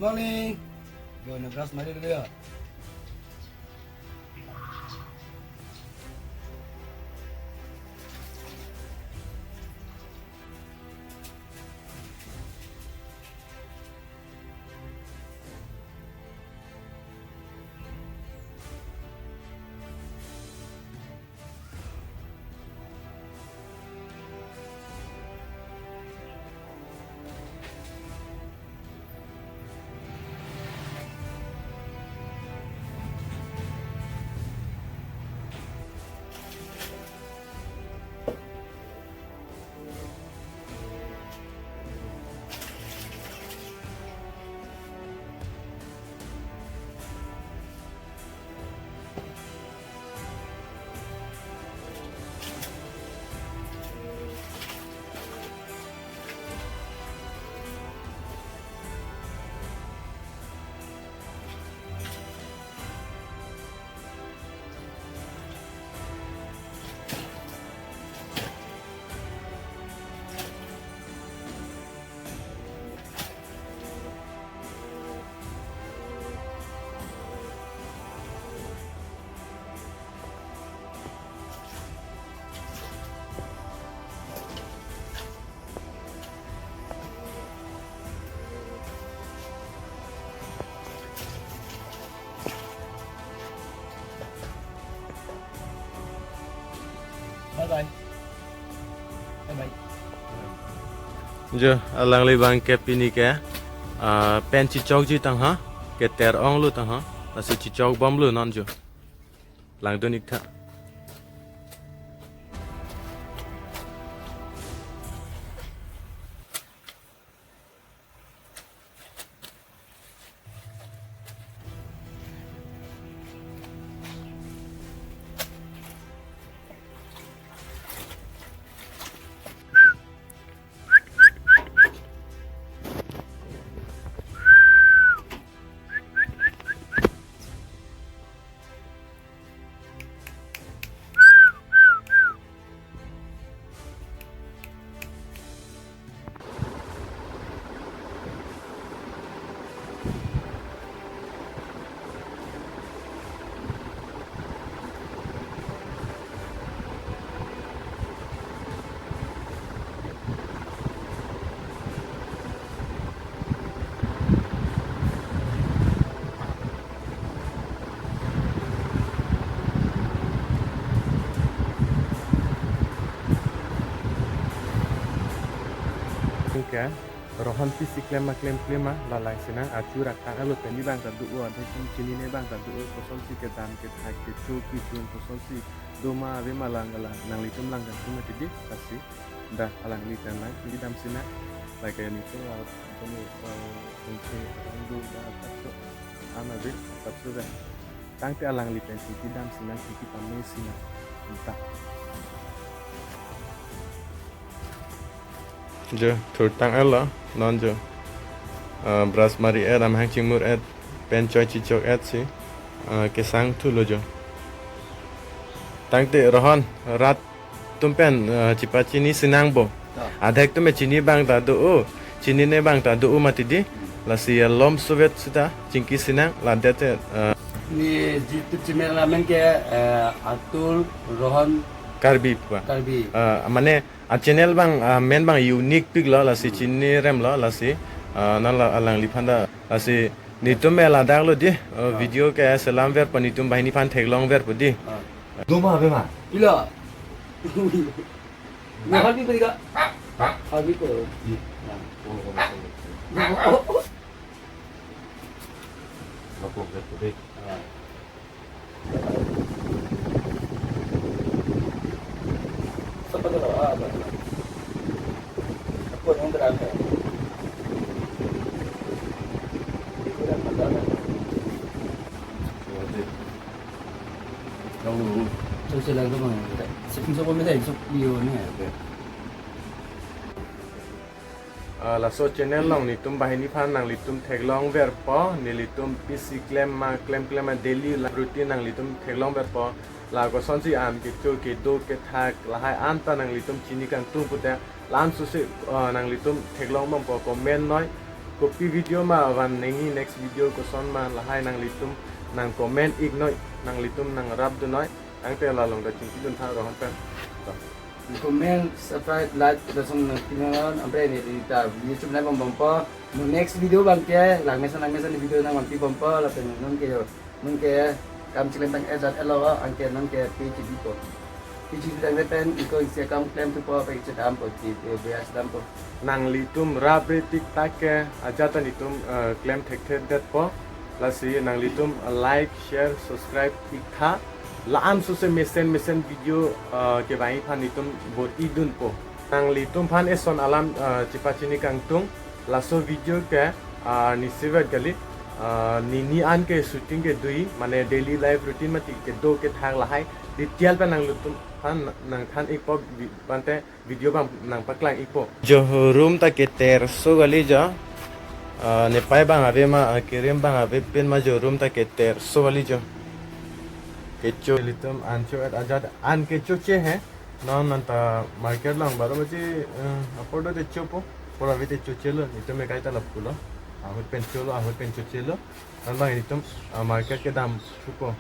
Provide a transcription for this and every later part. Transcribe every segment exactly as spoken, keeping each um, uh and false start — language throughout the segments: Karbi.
Morning. Yo, na brush mari dulu ya. Bye bye. Bye bye. Jo, alangli abang ke pini ke, ah, pen chichokji tang ha, keter onglo tang ha, lasi chichok bomlo non jo. Langdun ik tha. Oke, Rohan pisi klem ma klem klem ma, la langsinang achu rak tang alo pen ni abang ta do-o, adhe kum chinine abang ta do-o, kosonsi kedam kethak kecho kejun kosonsi doma ave ma lang lang nanglitum lang kan suma tidi, lasi dak alangli pen lang chingki damsinang, lake nitum, ah, kami, eh, kunci orang do dak patso, ama ave patso dak. Tangte alangli pen chingki damsinang, chingki pamesinang. Dak. Jo, thurtang alo, non jo. Ah, brush mari et, amahang chingmur et, pen choi chichok et si, ah, kesang thulo jo. Tangte Rohan, rat atum pen, ah, chipachini sinang bo. Ta. Adhek atum chini abang ta do-o, chinine abang ta do-o mati di. Hmm. Lasi alom suvet sita, chingki sinang, ladet, ah, Ni YouTube channel amen ke, eh, Atul Rohan Karbi pa. Karbi. Ah, mane, a channel abang, ah, men abang unique pik lo, lasi Hmm. chini rem lo, lasi, ah, non la alangliphan ta, lasi nitum me ladak lo di, ah, Ah. video ke selam ver po nitum banghini aphan theklong ver po di. Ah. Doma ave ma? Ila. Rohan pi beriga. Karbi ko. Iya. Nah. Oh, oh, oh, oh. Apa, apa, apa? Ah. Apa tu? Ah, apa tu? Apa yang terakhir? Itu dah masalah. Tahu. Tahu sila tu bang. Sepuluh sepuluh minit, sepuluh ni. Oke. Ah, laso channel along nitum banghini aphan nanglitum theklong ver po, nelitum pisi klem ma klem klem ma daily la routine nanglitum theklong ver po, la kosonsi an kecho kedo kethak lahai anta nanglitum chini kangtung pute, la-an susi, ah, nanglitum theklong bom po comment noi, Kopi video ma van nangji, next video koson ma, lahai nanglitum nang comment iknoi, nanglitum nangrapdunnoi, tangte la along ta chingkidun tha Rohon pen. To. Comment, subscribe, like, lason nangpinon, anpre neli ta YouTube nang bom bompo. Mo next video abangke, langmesen langmesen video nang bom pi bompo, lapen nonke yo. Nonke kam chilem tang ejat elo, anke nonke pi chibipo. Pi chibi tang pen, ingkoi isi akam klemthupo, pen chedampo, di, di, bias dampo. Nanglitum rabre tik tak ke, ajat ta netum, eh, klem thekthedetpo. Lasi nanglitum, eh, like, share, subscribe ik tha. La-an sose mesen mesen video, eh, kevangji aphan netum bor-idunpo. Nanglitum aphan eson alam, eh, chepachini kangtung. Laso video ke, ah, nisivet kali, ah, nini an ke shooting kedoji, mane daily life routine mati kedo kethak lahai detail pen nanglitum aphan nangthan ikpo vi-, ante video abang nangpaklang ikpo. Jo room ta keterso kali jo. Ah, nepei abang ave ma, ah, kerim abang ave pen ma jo room ta keterso kali jo. Kecho ilitum an cho-et ajat an kechoche he. Non anta market along baro baji, eh, apor do te chopo, apor ave te chochelo, netum ekai ta lapulo. Ahut pen cholo, ahut pen chochelo. Non abang netum, ah, market kedam thupo.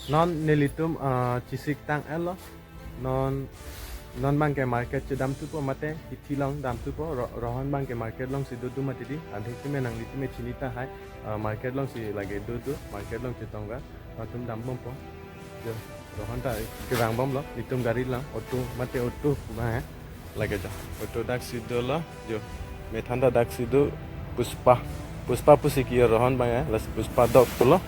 Non nelitum, ah, chesik tang-etlo. Non, non abangke market chedamthupo mate, hithi along damthupo, Ro-, Rohon abangke market alongsi dodo mati di, adhe keme nanglitum chini tahai, ah, market alongsi lake dodo, market along chetongga, atum dambompo. Jo, Rohon ta kevang bomlo, netum gari lang, auto, mate auto, ba, eh. Lake jo, auto daksi dolo, jo, methang ta daksi do, Puspa, Puspa pusi ke Rohon abang, eh, lasi Puspa dok pulo.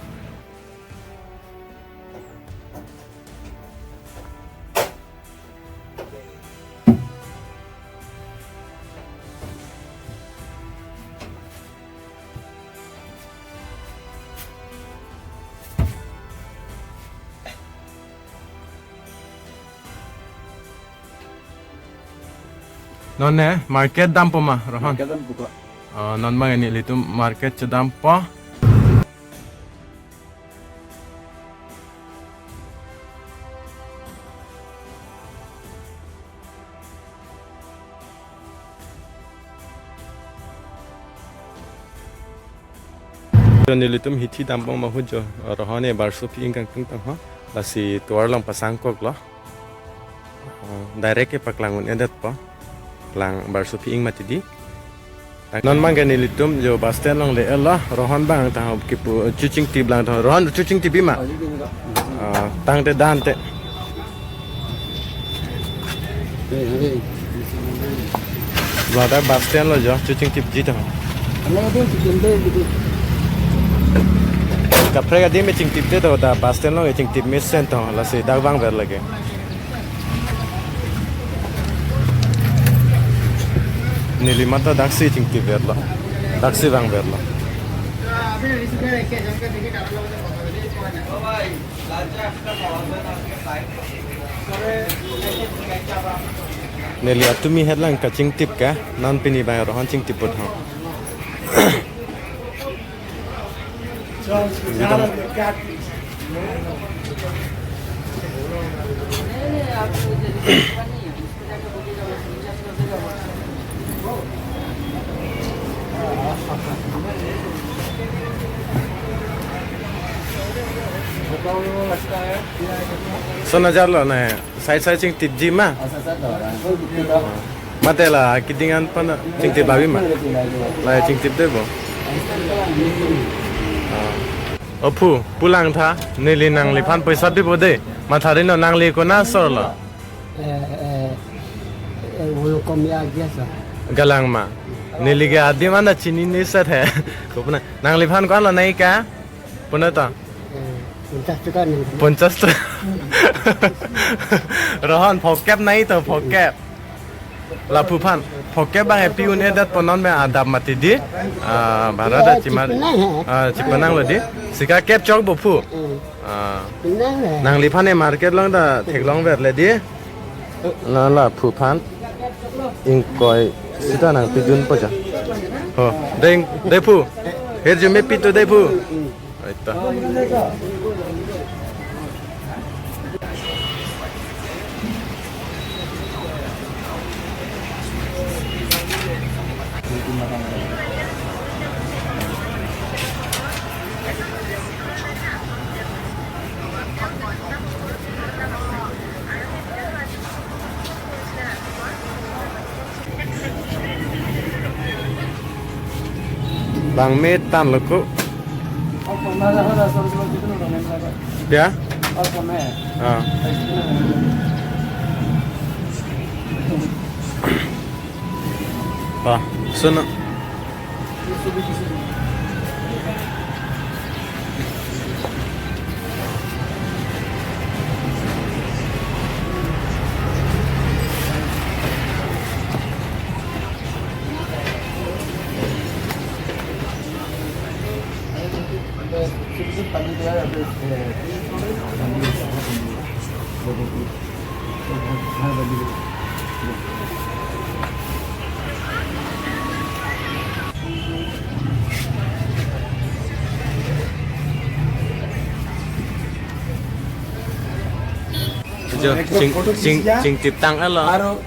Non ne market dampo ma, Rohon? Market dampo ko. Oh, non abang nelitum market chedampo. Nelitum hithi dambom ahut jo, Rohon ne barso pi-ing kangtung tang ho, lasi tovar along pasangkoklo. Ah, direct ke paklang un-edetpo. Lang barso pi-ing mati di. Non abangke nelitum jo bus stand along le-etlo, Rohon abang tang kipu, eh, chuchingtip lang tang. Rohon chuchingtipji ma? Ah, tangte dante. Ladak bus stand lo jo, chuchingtipji tang. Kaprek adim chingtipde to, ta bus stand along chingtip mesen to, lasi dak vangver lake. Neli mata daksi chingtipverlo. Daksi vangverlo. Neli atumi het lang kachingtip ke, non pini abang Rohon chingtip put ho. Lason ajar lo na, side side chingtipji ma? Mate la keding an pen chingtip abi ma? La chingtipde bo. O phu, pulang tha, neli nangliphan poisa pipo de. Matha ri non, nangli konat asor lo? Eh, eh, eh, वो लोग कम या गया sir. Galang ma. Neli ke adim an ta chinine sat he. Kopuna, nangliphan ko-an lo nangji ke? Puna ta? Eh, पचास टका नहीं। Ponchas ta. Rohon phokep nangji to, phokep. Lapu aphan phokep abang epi un-edetpo, non me adap mati di. Ah, bhara ta chima, chipinang he. Ah, chipinanglo di. Sika kep chok bo phu. Hmm. Ah. Pinang he. Nangliphan ne market along ta theklongverle di. La lapu aphan ingkoi sita nangpidunpo ja. Ho, dei, dei phu. Hirjume pi to dei phu. Hmm. Aita. Langme tan lo ko. Ya? Ah. Ah, sono. Jo, ching, ching, chingtip tang alo. Aro.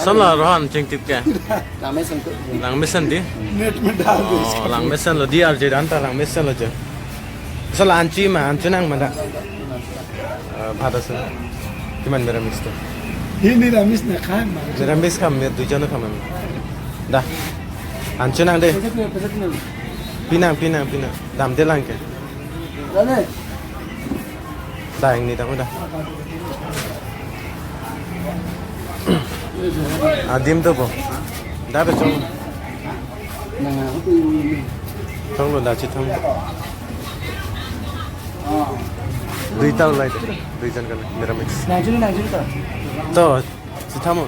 Son lo Rohan chingtip ke? Langmesen ko. Langmesen di? Net me dal Oh, langmesen lo di arje dan ta langmesen lo jo. Sala anchi ma, anchi nang ma da. Eh, bhat ase. Kiman meramis to? Hi niramis nakhai ma. Meramis kham, mir duijon kham. Da. Anchi nang de. Peset ne, peset ne. Pi nang, pi nang, pi nang. Damde lang ke. Dane. Dai ni tamu da. Adim to po. Da be chong. Nang aku ini. Chong lo da chitham. Dui tau lai de. Duijon kan meramis. Nang jun, nang jun to. To. Chithamo.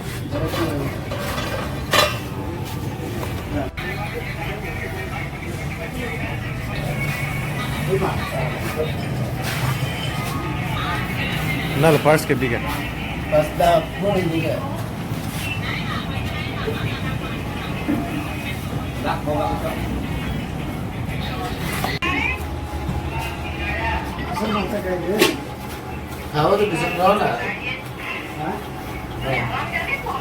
Nalo pars ke biga. Pas da pun biga. Tahu tu bisa keluar lah.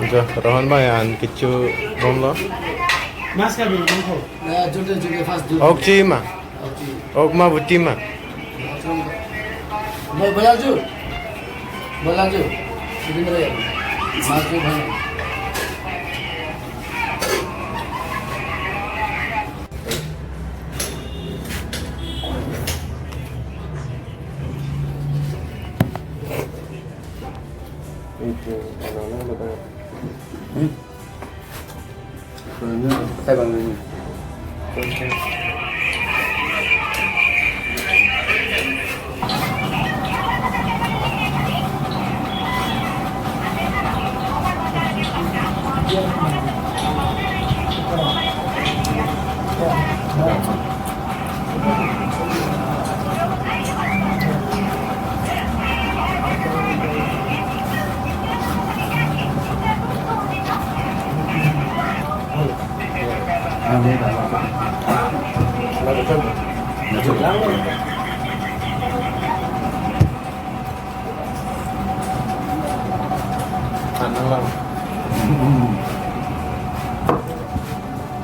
Jo, Rohan bhai an kecho bomlo. Mas ka bini ko. Ya, jute, jute, fast jute. Ok chi ma. Ok chi. Ok ma buti ma. Bo-, bola ju. Bola ju. Sini mere. Mas ju bhai. Itu, anak-anak udah banyak. Hmm? Banyak. Saya bangun ini.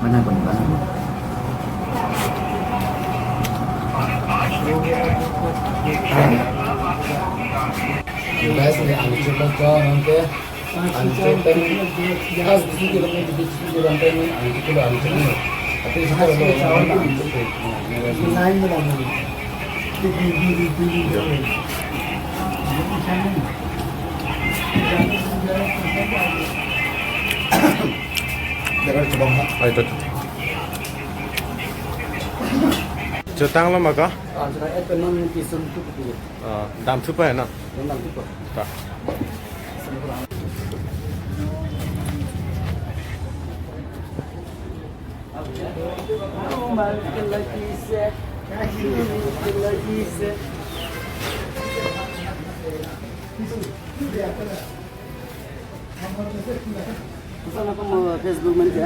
Mana pun, mana pun. Guys, ini alu coba kau nanti. Alu coba, khas di sini kita main di sini kita main alu coba, alu coba. Tapi sekarang kalau orang alu coba. Lain mana? Dapat coba, Pak. Oh, itu. Chotang lo ma ko? Ah, chotang, eh, penang kisum tu betul. Ah, dam thupo na? Dam thupo. Ta. Sana ko mo Facebook man ke?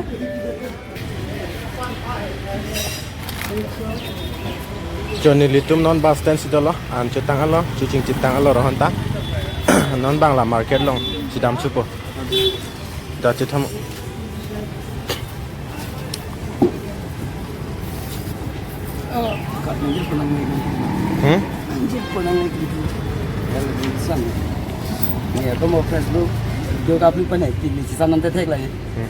Jo, nelitum non bus stand si dolo, an chotang alo, chochingchip tang alo Rohan ta. Non Bangla market along si dam thupo. Da chetham. Oh, kat nangjil pulang lagi. Hmm? Nangjil pulang lagi. Ya, lagi san. Ya, ko mo Facebook, video ka-upload pa na, tini si san nang thekthe lagi. Hmm.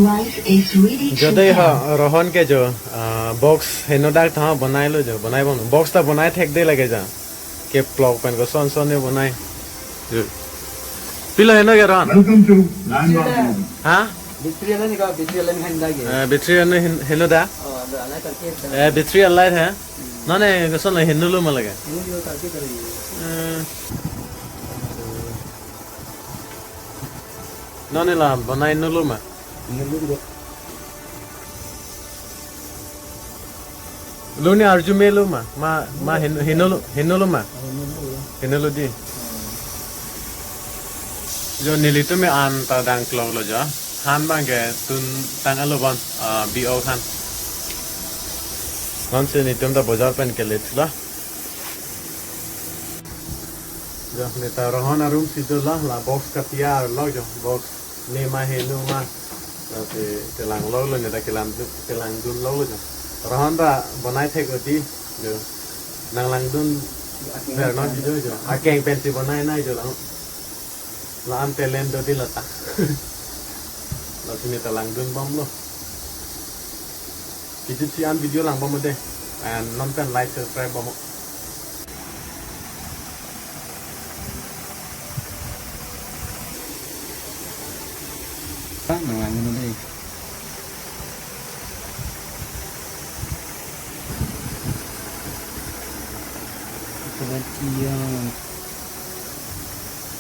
Life is really Jo, dei ha, Rohan ke jo, ah, Box heno dak tha bonai lo jo, bonai bom. Box ta bonai thek de lake ja. Keplok pen koson son ne bonai. Jo. Pilo heno ke Rohan? Welcome to Landmark Building. Ha? Battery ala ni ka, battery ala ni henda ke. Eh, battery heno hin-, heno da? Oh, ada ala karke da. Eh, battery ala hai. Nane koson la heno lo ma lake. Heno lo karke kare. Eh. Nane la bonai no lo ma. Heno lo ko. Lun arju me lo ma, ma, ma heno, heno lo, heno lo ma. Heno lo di. Jo nelitum me an ta dang klok lo jo. Han bang ke tun tang alo bon, ah, bi-ok han. Non si nelitum ta bojar pen ke let la. Jo, neta Rohan arum si do la, la box katiar lo jo, box ne ma heno ma. Lasi kelang lo lo, neta kelang du-, kelang dun lo lo jo. Rohan ta bonai thek odi jo. Nang lang dun ver non jo jo. Akeng pen si bonai nai jo lang. La an talent do di lata. Lasi neta lang dun bom lo. Kijut si an video lang bom de. And non pen like, subscribe bom. Nang lang dun dei.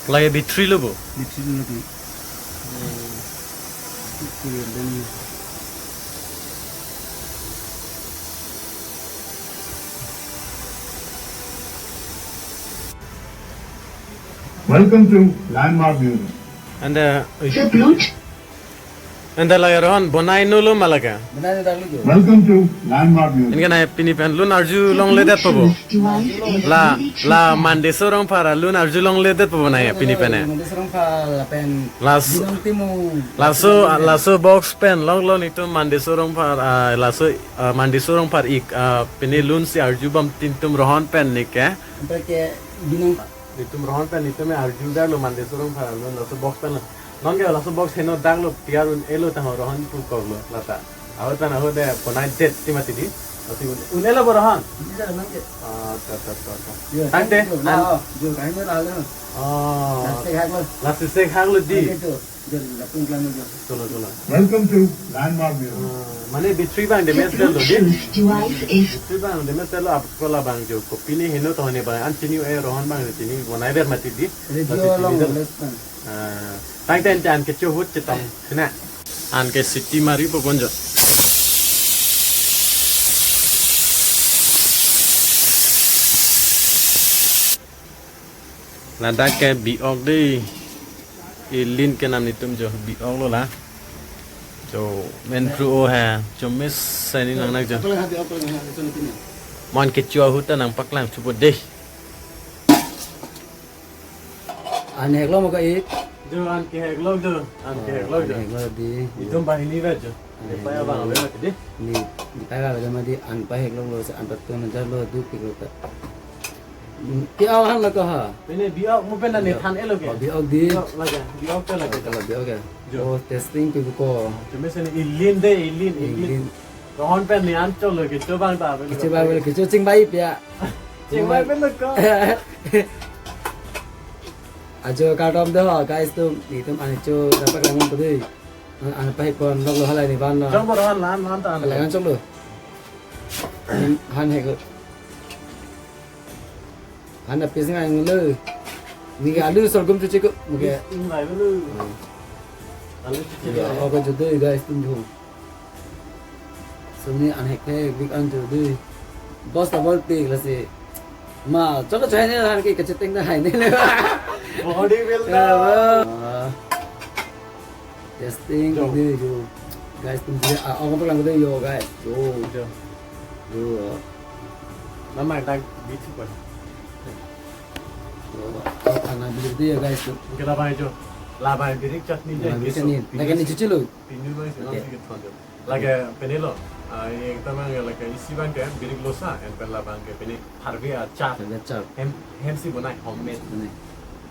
Lake battery lo bo? Battery lo di. Hmm. Battery lo di. Welcome to Landmark Building. And, uh, The Bluetooth. And the lake Rohan, bonai no lo ma lake. Bonai no lo jo. Welcome to Landmark Building. Anke nai pini pen lun arjulong ledet po bo. La, la Mandeso Rongphar lun arjulong ledet po bo nai pini pen. Mandeso Rongphar lapen Las-, Binong Timung. Laso, laso box pen longlo nelitum Mandeso Rongphar, ah, laso, ah, Mandeso Rongphar ik, ah, pini lun si arju bom nelitum Rohan pen ne ke. Anke Binong Nelitum Rohan pen nelitum me arju dak lo Mandeso Rongphar lo, laso box pen lo. Non ke laso box heno dak lo tiar un-e lo tangho Rohan pu kok lo lata. Ahut pen ahut de bonai det ti mati di. Lasi un-, un-e lo bo Rohan. Bisa lo non ke. Ah, ta, ta, ta, ta. Yo, tangte, tangte, an-, oh, jo, kahin lo lo. Oh. Lasi hak lo. Lasi sek hak lo di. Tangte tu. Jal, lapung klang jo. Cholo, cholo. Welcome to Landmark View. Ah, mane battery bang damage lo di. Bluetooth device is Battery bang damage lo, apko labang jo. Kopine heno to ne bang, an chini e Rohan bang chini bonai ber mati di. Radio Mati long chini lo. Left bang. Ah, tangte an kecho ahut chetong. Sina. An ke siti mari po bon jo. Ladak ke bi-ok dei. Ilin ke nam nelitum jo bi-ok lo la. Jo men pru o ha. Jo mes sani nang nang jo. Mon kecho ahut ta nang paklang thupo dei. An hek lo mo ka ik? Jo an kehek lo jo. An kehek lo jo. An hek lo di. Itum banghini vet jo. An hek lo. Nepei abang ave mati di. Ne, nepei abang ave mati di, an pahek lo lo sa an patun jar lo duk pik lo ta. Hmm, ke aw han lo ka ha? Pine bi-ok mo pen ne than e lo ke? Oh, bi-ok di. Bi-ok lake, bi-ok ta lake. Kalau bi-ok ya. Jo. Oh, testing pi ko. Cuma sini ilin dei, ilin, ilin. Ilin. Rohon pen ne an cholo kecho bang ta. Kecho bang, kecho chingbai pia. Chingbai pen lo ko. Ajo kardom do, guys, tum, nelitum an cho dapat langan ko dei. An, an pahek pon lok lo halai ne ban lo. Chong bo Rohon lan, lan ta an. Halai an chok lo. Han, han hek lo. Han na pis ngai lo. Ne ke alu sorghum chuche ko. Ne ke. Pis ngai lo. Hmm. Alu chuche. Ya, lo. Oke, jo dei, guys, tum jo. Sumni an hek hek bik an jo dei. Bosta bol pik lasi. Ma, chok chai ne han ke kacheteng ta hai ne. Body builder. Ah. Testing. Jo. Dei jo. Guys, tum je, ah, ako lang dei jo, guys. Jo. Jo. Jo. Nama tak bitu pa. Jo. Ako ana bilik dei jo, guys, tum. Ke labang jo. Labang birik chutney dei. Labang birik chutney. Lagi ni chuche lo. Pinu bang si. Oke. Lagi pine lo. Ah, yang tamang lagi isi bang ke birik losa, yang pen labang ke pine harvey achar. Harvey achar. Hem, hem si bonai homemade. Bonai.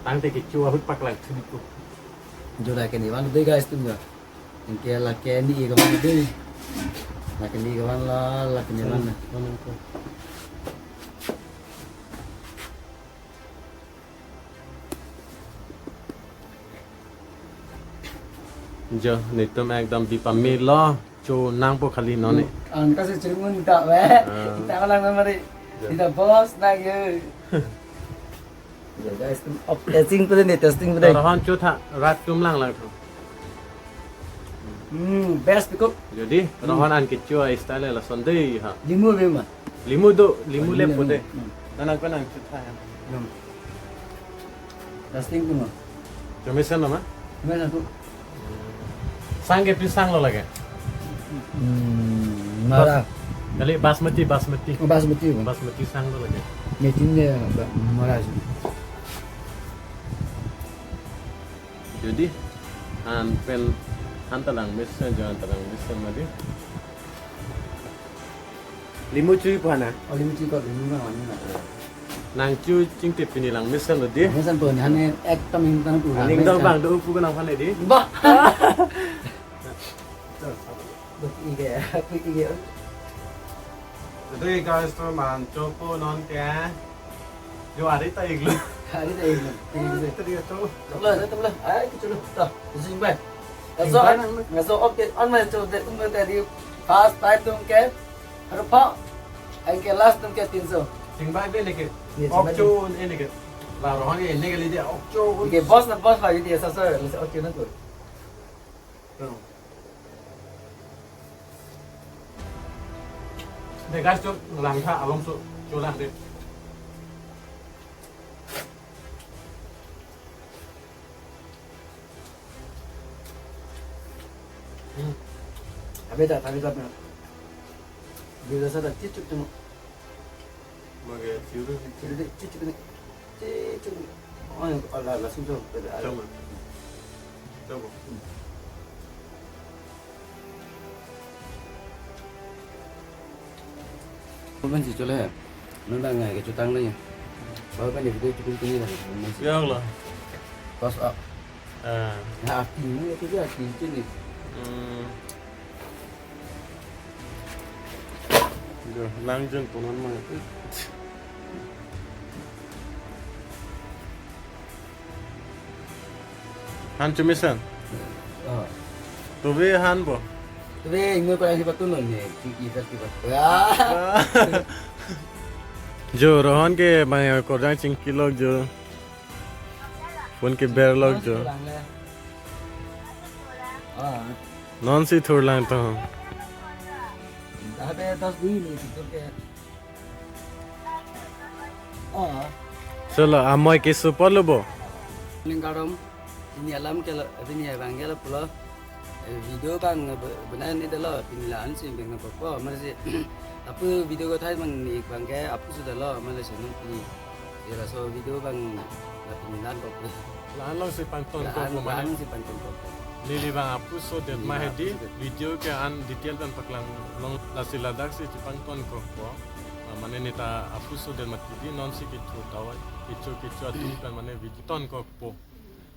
Tangte kecho ahut paklang thuni ko. Jo lake ne van dei guys tum jo. Anke lake ne ik van dei. Lakini kawan la, lakini kawan la. Jo, netum ekdom bipame lo, cho nangpo khali non ne. An kasi chirungun ta we. Ah. Ta lang na mari. Jo. Ita boss na ye. Ya, guys, testing pu de, testing pu de. Rohon cho tha, rat tum lang lang tha. Hmm, best cook. Jadi, Rohon an kecho a style la Sunday ha. Limu be ma. Limu do, limu le pu de. Hmm. Nanang ko nang cho tha ya. Hmm. Testing pu ma. Cho mesen lo ma? Mesen tu. Sang ke pi sang lo lake? Hmm, mara. Kali basmati, basmati. Oh, basmati. Basmati sang lo lake. Metin de, ba-, mara. Jadi, an pen, an ta lang mesen, jo an ta lang mesen mati. Limu chui pu hana? Oh, limu chui ko, limu na, limu na. Nang chu chingtip pini lang mesen lo di. Mesen pu, hane ekdom ingtang pu. Aning dong bang do pu ko nang phane di. Bah. Dok ige, dok ige. Jadi guys, to man chopo non ke. Jo ari ta iglo. Ari ta iglo. Tadi itu. Tumlo, tumlo. Ai, ke chulo. To, sing bai. Ngaso, ngaso, okay, on mai cho de tum tadi first time tum ke. Rupa. Anke last tum ke tinso. Sing bai be ne ke. Yes, sing bai. Okcho ne ke. La Rohon ke ne ke li de okcho. Ke boss na boss la di sa sa, le okcho na tu. De guys, cho lang tha, along so cho lang de. Hmm. Abi ta, abi ta na. Abi ta sa ta chichuk tu. Mage chiru. Chiru de, chichuk ni. Chichuk ni. Oh, ala, ala, sung sung. Coba. Coba. Ko pen si chole. Non bang ngai ke chutang le. Ba pen video chukun tuni la. Ya Allah. Pas up. Ah. Na akting ni tu dia akting ni. Hmm. Jo, lang jun punon ma. Han chumesen. Oh. Tuve han bo. Tuve ingwe ko lagi patun ne, tiki festival. Ya. Jo, Rohon ke mane kordang chingki lok jo. Phone ke ber lok jo. Ah. Non si thur lang to. Dah be das di ni, itu ke. Oh. Solo, amoi ke support lo bo. Ning karom, ini alam ke lo, ini abang ke lo pulo. Eh, video bang be-, benar ni dalo, pini la-an si bang na popo, mari si. Apu video ko thai bang ni bang ke, apu sudah lo, mari si nung pini. Ira so video bang la pini la-an popo. La-an long si pangton ko. La-an, ko mane. La-an si pangton ko. Neli bang apu so det. Neli ma bang hedi apu so det. Video ke an detail pen paklang long lasi ladak si chipangton ko ko. Ah, mane neta apu so det mati di non si kichu tawai. Kichu kichu ati pen mane video ton ko po.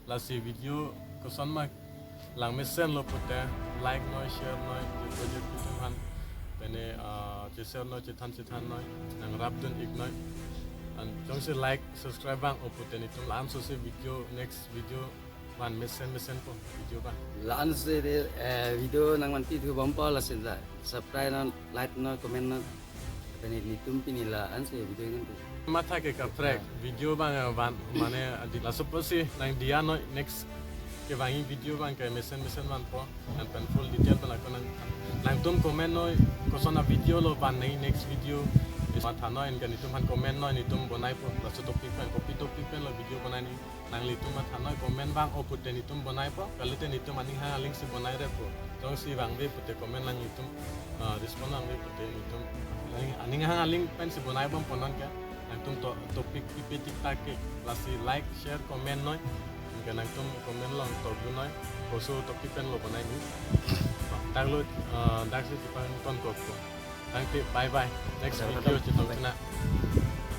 Lasi video koson ma lang mesen lo pute like noi, share noi, je project pitum han. Pene, ah, je share noi, je than je than noi, nang rap dun ik noi. An jongsi like, subscribe bang o pute netum la-an so si video, next video van mesen mesen po video bang. La-an so de, eh, video nang manti thu bom po lasi da. Subscribe non, like non, comment non. Pene netum pini la-an si video ngan tu. Matha ke kaprek, video bang, eh, van, mane, adi, laso po si nang dia noi next ke vangi video bang ke mesen mesen van po. An pen full detail bang ako nang, nangtum comment noi, koson a video lo van nang next video. Matha noi, anke netum han comment noi, netum bonai po, laso topic pen, kopi topic pen lo video bonai ni. Nanglitum matha noi comment bang o pute netum bonai po, kalite netum aning hang aling si bonai re po. Jongsi bang ve pute comment nanglitum, ah, respond bang ve pute netum aning, aning hang aling pen si bonai bom po non ke. Nangtum to, topic pipe tik tak ke, lasi like, share, comment noi. Anke nangtum comment long to gu noi. Koso topic pen lo bonai ni. Dak lo, ah, dak si chipangton ko ko. Tangte, bye bye. Next video chetong china.